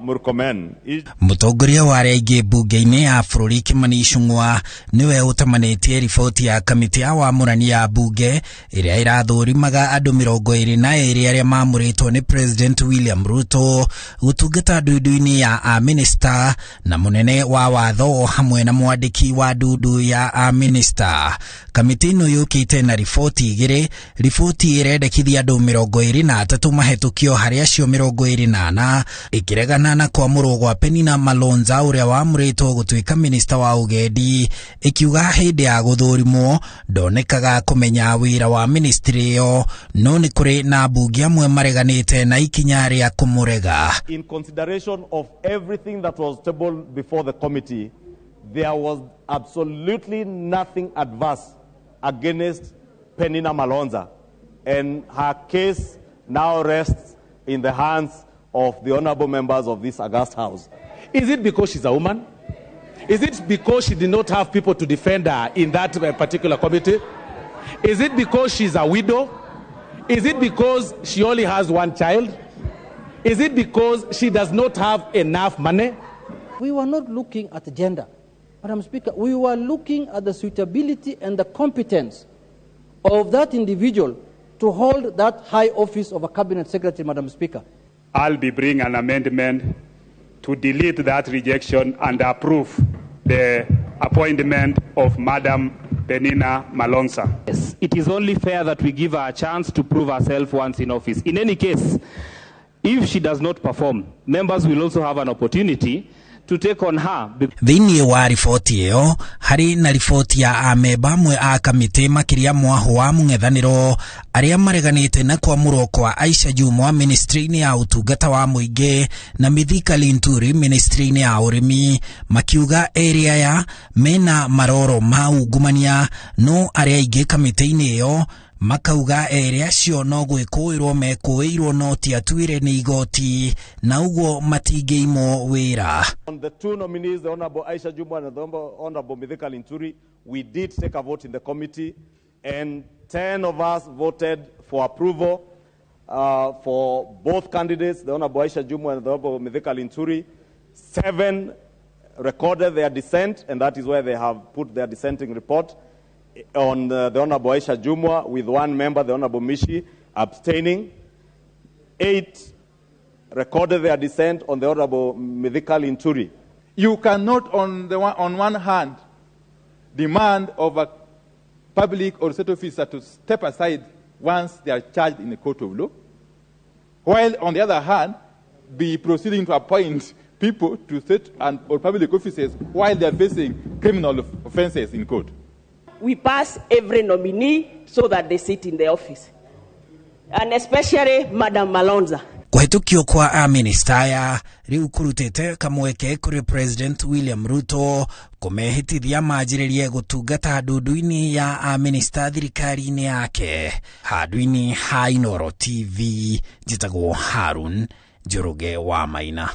Murkomen. Mũtongoria wa arĩa aingĩ mbunge-inĩ ya bũrũri Kimani Ichung'wa nĩwe ũtamanĩtie riboti ya kamĩtĩ ya wamũrani ya mbunge ĩrĩa ĩrathũrimaga andũ 22 arĩa mamũrĩtwo nĩ President William Ruto gũtungata ndundu-inĩ ya amĩnĩsta na mũnene wa watho hamwe na mwandĩki wa ndundu ya amĩnĩsta. Kamĩtĩ ĩno yũkĩte na riboti igĩrĩ, riboti ĩrendekithia andũ 23 mahetũkio harĩ acio 24, ĩkĩregana na kwamũrwo gwa Penina Malonza ũrĩa wamũrĩtwo gũtuĩka minista wa ũgendi, ĩkiuga hĩndĩ ya gũthũrimwo ndonekaga kũmenya wĩra wa ministry ĩyo, no nĩ kũrĩ na mbunge amwe mareganĩte na ikinya rĩa kũmũrega. In consideration of everything that was tabled before the committee, there was absolutely nothing adverse against Penina Malonza, and her case now rests in the hands of the honorable members of this august house. Is it because she's a woman? Is it because she did not have people to defend her in that particular committee? Is it because she's a widow? Is it because she only has one child? Is it because she does not have enough money? We were not looking at gender, Madam Speaker. We were looking at the suitability and the competence of that individual to hold that high office of a cabinet secretary, Madam Speaker. I'll be bringing an amendment to delete that rejection and approve the appointment of Madam Penina Malonza. Yes, it is only fair that we give her a chance to prove herself once in office. In any case, if she does not perform, members will also have an opportunity to take on her. Thĩinĩ wa riboti ĩyo harĩ na riboti ya amemba amwe a kamĩtĩ makĩria mwahũ wa mũng'ethanĩro arĩa mareganĩte na kwamũrwo kwa Aisha Jumwa ministry-inĩ ya ũtungata wa mũingĩ na Mithika Linturi ministry-inĩ ya ũrĩmi, makiuga erĩ aya mena maroro ma ungumania, no arĩa aingĩ kamĩtĩ-inĩ ĩyo makauga erĩ acio no gwĩkũĩrwo mekũĩirwo no ti atuĩre nĩ igoti na ũguo matingĩimwo wĩra. On the two nominees, the Honorable Aisha Jumwa and the Honorable Mithika Linturi, we did take a vote in the committee, and 10 of us voted for approval for both candidates, the Honorable Aisha Jumwa and the Honorable Mithika Linturi. 7 recorded their dissent, and that is where they have put their dissenting report on the Honorable Aisha Jumwa, with one member, the Honorable Mishi, abstaining. 8 recorded their dissent on the Honorable Mithika Linturi. You cannot, on one hand, demand of a public or state officer to step aside once they are charged in a court of law, while on the other hand, be proceeding to appoint people to state and or public offices while they are facing criminal offenses in court. We pass every nominee so that they sit in the office, and especially Madam Malonza. Kũhetũkio kwa amĩnĩsta aya rĩu kũrutĩte kamweke kũrĩ President William Ruto kũmehĩtithia manjĩrĩrie gũtungata ndundu-inĩ ya amĩnĩsta thirikari-inĩ yake. Handũ-inĩ ha Inooro TV, njĩtagwo Harun Njoroge wa Maina.